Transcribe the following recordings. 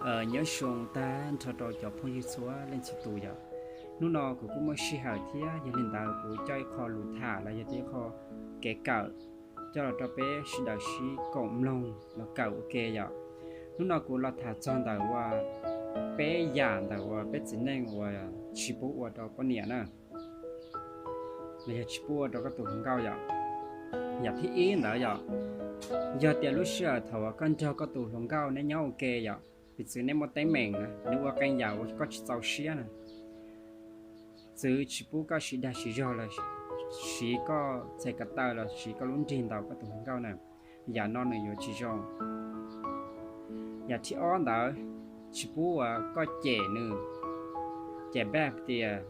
Nyob zoo tag nrho rau cov phooj ywg txhua leej txhua tus yom. Hnub no kuv kuj muaj sij hawm thiab, yog li ntawd kuv coj ib qho lus tham los yog tias ib qho kev kawm coj los rau peb sawv daws sib koom mloog los kawm ua ke yom. Hnub no kuv los tham txog ntawm uas peb yam ntawm uas peb txiv neej uas tsis pub ua rau poj niam na, los yog tsis pub ua rau koj tus hluas nkauj yom. Yam thib ib ntawd yom, yog tias lub sij hawm thaum uas koj nrog koj tus hluas nkauj neb nyob ua ke yom, piv txwv neb muaj teeb meem na, nws ua qee yam uas koj tsis txaus siab na, txwv tsis pub koj siv dag siv zog los siv koj txhais ko taw los siv koj lub nrig ntaus koj tus hluas nkauj na, yam no nws yuav tsis zoo. Yam thib ob ntawd, tsis pub uas koj cem nws, cem npaj tias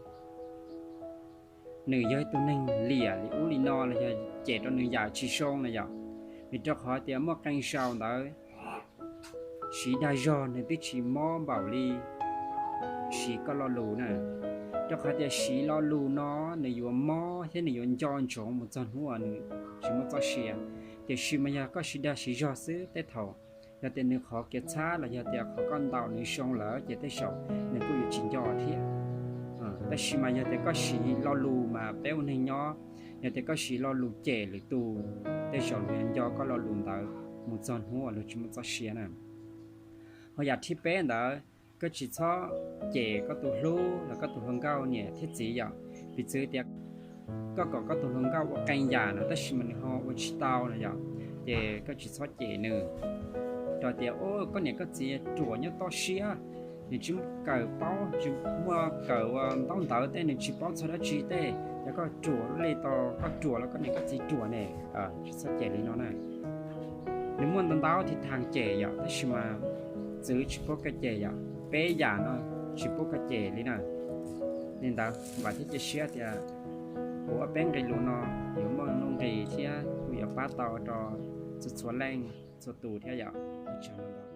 nws yog ib tug neeg liam li ub li no los yog cem rau nws yam tsis zoo na yom. Vim rau qhov tias muaj qee zaus ntawd siv dag zog nws twb tsis mob npaum li siv koj lo lus na. Rau qhov tias siv lo lus no nws yuav mob thiab nws yuav nco ntsoov mus txog hnub uas nws tsis muaj txoj sia. Tiam sis mas yog koj siv dag siv zog xwb, tej thaum yog tias nws qhov kev txhab los yog tias qhov koj ntaus nws zoo lawm ces tej zaum nws kuj yuav tsis nco thiab. Tab sis mas yog tias koj siv lo lus mas peb ua neeg nyob, yog tias koj siv lo lus cem lwm tus, tej zaum luag yuav nco koj lo lus ntawd mus txog hnub uas luag tsis muaj txoj sia na. Ho yam thib peb ntawd, koj tsis txhob cem koj tus hlub los koj tus hluas nkauj niam thiab txiv yom. Piv txwv tias koj kom koj tus hluas nkauj ua qee yam no tab sis mas nws ho ua tsis tau no yom, ces koj tsis txhob cem nws rau tias, o, koj niam koj txiv ruam nyob toj siab, nws tsis kawm paub, tsis muaj kawm ua ntaub ntawv tej, nws tsis paub txog dab tsi tej, yog koj ruam li tau, koj ruam los koj niam koj txiv ruam ne. Tsis txhob cem li no na. Nws muaj ntau ntau thib thaj cem yom, tab sis mas txwv tsis pub koj cem yom, peb yam no tsis pub koj cem li na. Li ntawd vam thiab cia siab tias kuv ua peb nqe lus no yuav muaj nuj nqis thiab kuj yuav pab tau rau txhua txhua leej txhua tus thiab yom.